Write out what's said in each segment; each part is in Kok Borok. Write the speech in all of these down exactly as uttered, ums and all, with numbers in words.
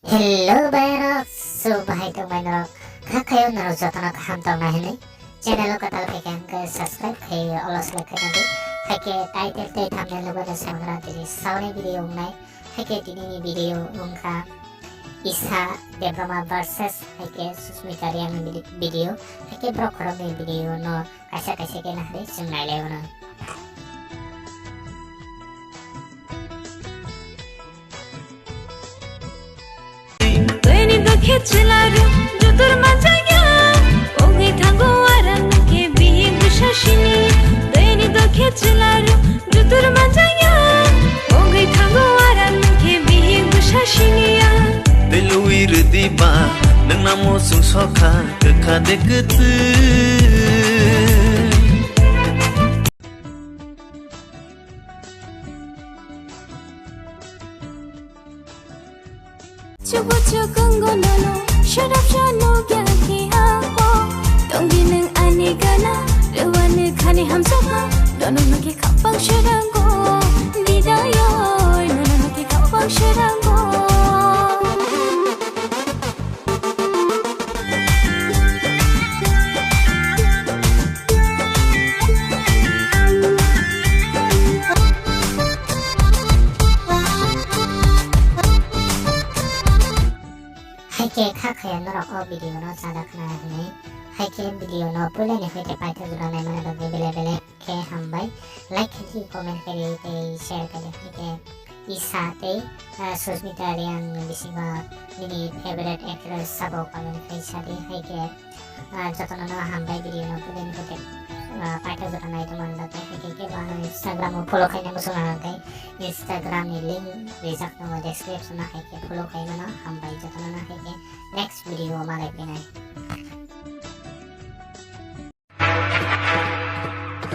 Hello bayarok, so bahai tongmai norok, kha khayo norok jotono kaham tongnai hinwi channel o kwtal khaikhe hwnkhe subscribe khai olo select khai tongdi, haikhe title tei thumbnail no bono samagra tini sauni video wngnai, haikhe tini ni video wngkha Isha Debbarma versus haikhe Susmita Reang ni video, haikhe borok khoroknwi video no kaisa kaisa khe nahari chwng nailai mano. Toini dokhe chwlaru jutur manjaya, ogwi thango aran nungkhe bihik bwsa sini. Toini dokhe chwlaru jutur manjaya, ogwi thango aran nungkhe bihik bwsa siniya. Belwi rwdi ba, nwngnamo chwngsokha, kwkha de kwtwi. Chubu chukungo nono, shut up shano gyaki ako. Tongdi nung ani gana, rwani khani hamsokma, dono nogi khapang shirango. Didayo, nono nogi khapang shirango. Haikhe kha khaya norok o video no chajak khna hinwi. Haikhe video no puilani hoite paithak jora naimani bagwi bele bele khe hambai. Like khe di, comment khe di tei share khe di. Haikhe Isha tei, ah, Susmita Reang ni bisingo nini favorite actress sabo comment khe sa di. Haikhe, ah, jotono no hambai video no puilani hoite, ah, paithak jora nai tongmani bagwi. Haikhe kebo ano Instagram o follow khaina muchung ang khe Instagram ni link rijak tongo description o, haikhe follow khai mano. Hambai jotono no, haikhe next video o malai phinai.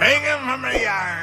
Hang him from the yard.